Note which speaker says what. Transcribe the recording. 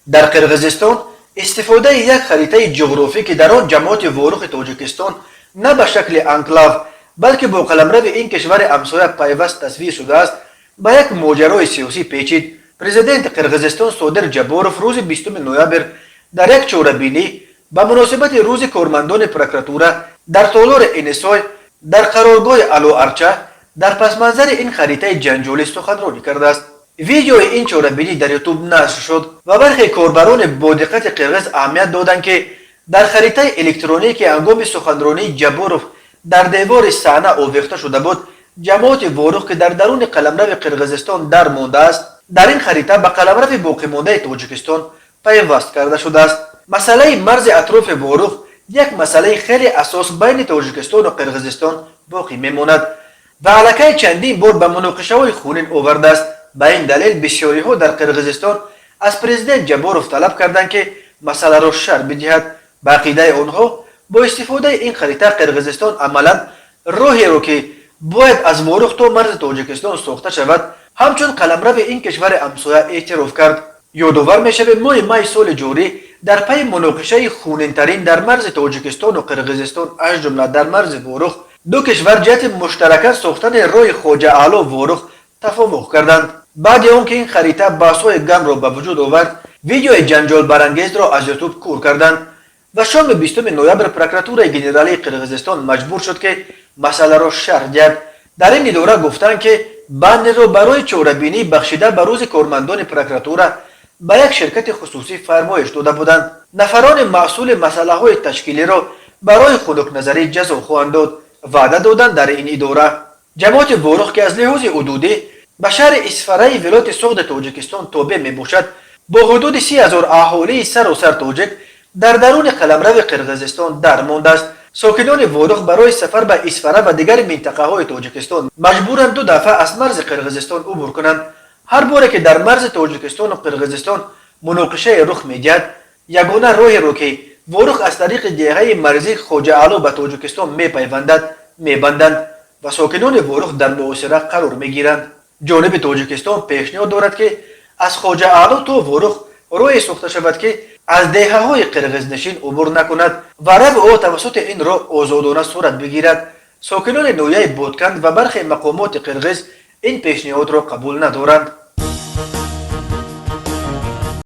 Speaker 1: Дар Қирғизистон истифодаи як харитаи ҷуғрофӣ, ки дар он ҷамоати Ворухи Тоҷикистон на ба шакли анклав, балки бо қаламрави ин кишвари ҳамсоя пайваст тасвир шудааст, ба як моҷарои сиёсӣ печид. Президенти Қирғизистон Содир Ҷабборов рӯзи 20 ноябр дар як чорабинӣ ба муносибати Рӯзи кормандони прокуратура дар толори Энисой дар қароргоҳи Ало-Арча дар пасманзари ин харитаи ҷанҷолӣ суханронӣ кардааст. Видеои ин чорабинӣ дар Ютуб нашр шуд ва бархе корбарони бодиққати қирғиз аҳамият доданд, ки дар харитаи электронӣ, ки ҳангоми суханронии Ҷабборов дар девори саҳна овехта шуда буд, ҷамоати Ворух, ки дар даруни қаламрави Қирғизистон дар мондааст, дар ин харита ба қаламрави боқимондаи Тоҷикистон пайваст карда шудааст. Масъалаи марзи атрофи Ворух як масъалаи хеле асос байни Тоҷикистону Қирғизистон боқӣ мемонад ва аллакай чандин бор ба муноқишаҳои хунин овардааст. Ба ин далел бисёриҳо дар Қирғизистон аз президент Ҷабборов талаб карданд, ки масъаларо шарҳ бидиҳад. Ба ақидаи онҳо, бо истифодаи ин харита Қирғизистон амалан роҳеро, ки бояд аз Ворух то марзи Тоҷикистон сохта шавад, ҳамчун қаламрави ин кишвари ҳамсоя эътироф кард. Ёдовар мешавем, моҳи майи соли ҷорӣ дар пайи муноқишаи хунинтарин дар марзи Тоҷикистону Қирғизистон, аз ҷумла дар марзи Ворух, ду кишвар ҷиҳати муштаракан сохтани роҳи Хоҷа Аъло Ворух тафовуқ карданд. Баъди он ки ин харита баҳсҳои гармро ба вуҷуд овард, видеои ҷанҷолбарангезро аз Ютуб кур карданд ва шоми 20 ноябр прокуратураи генералии Қирғизистон маҷбур шуд, ки масъаларо шарҳ диҳад. Дар ин идора гуфтанд, ки баннерро барои чорабинӣ, бахшида ба Рӯзи кормандони прокуратура, ба як ширкати хусусӣ фармоиш дода буданд. Нафарони масъули масъалаҳои ташкилиро барои хунукназарӣ ҷазо хоҳанд дод, ваъда доданд дар ин идора. Ҷамоати Ворух, ки аз лиҳози ҳудудӣ ба шаҳри Исфараи вилояти Суғди Тоҷикистон тобеъ мебошад, бо ҳудуди 30 000 аҳолии саросар тоҷик дар даруни қаламрави Қирғизистон дар мондааст. Сокинони Ворух барои сафар ба Исфара ва дигар минтақаҳои Тоҷикистон маҷбуранд ду дафъа аз марзи Қирғизистон убур кунанд. Ҳар боре ки дар марзи Тоҷикистону Қирғизистон муноқишае рух медиҳад, ягона роҳеро, ки Ворух аз тариқи деҳаи марзии Хоҷаало ба Тоҷикистон мепайвандад, мебанданд ва сокинони Ворух дар муҳосира қарор мегиранд. Ҷониби Тоҷикистон пешниҳод дорад, ки аз Хоҷаало то Ворух роҳе сохта шавад, ки аз деҳаҳои қирғизнишин убур накунад ва рави ӯ тавассути ин роҳ озодона сурат бигирад. Сокинони ноҳияи Ботканд ва бархе мақомоти қирғиз ин пешниҳодро қабул надоранд.